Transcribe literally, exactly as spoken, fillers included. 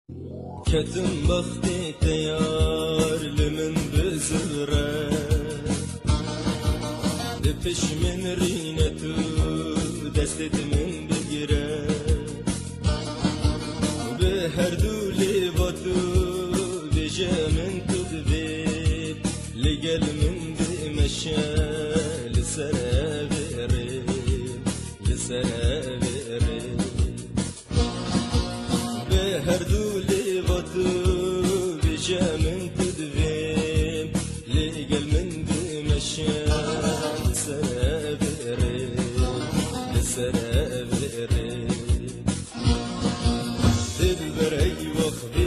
Ketim bextê te yar li min bizire. Bi pişt min rîne tu, destê tu min bigire. Bi her du lêva tu bêje min tu divê. Li gel min bimeşe li ser evê rê, li ser evê rê. Bi her du lêva tu bêje min tu divê. Li gel min bimeşe li ser evê rê, li ser evê rê. Dilber ey wext vê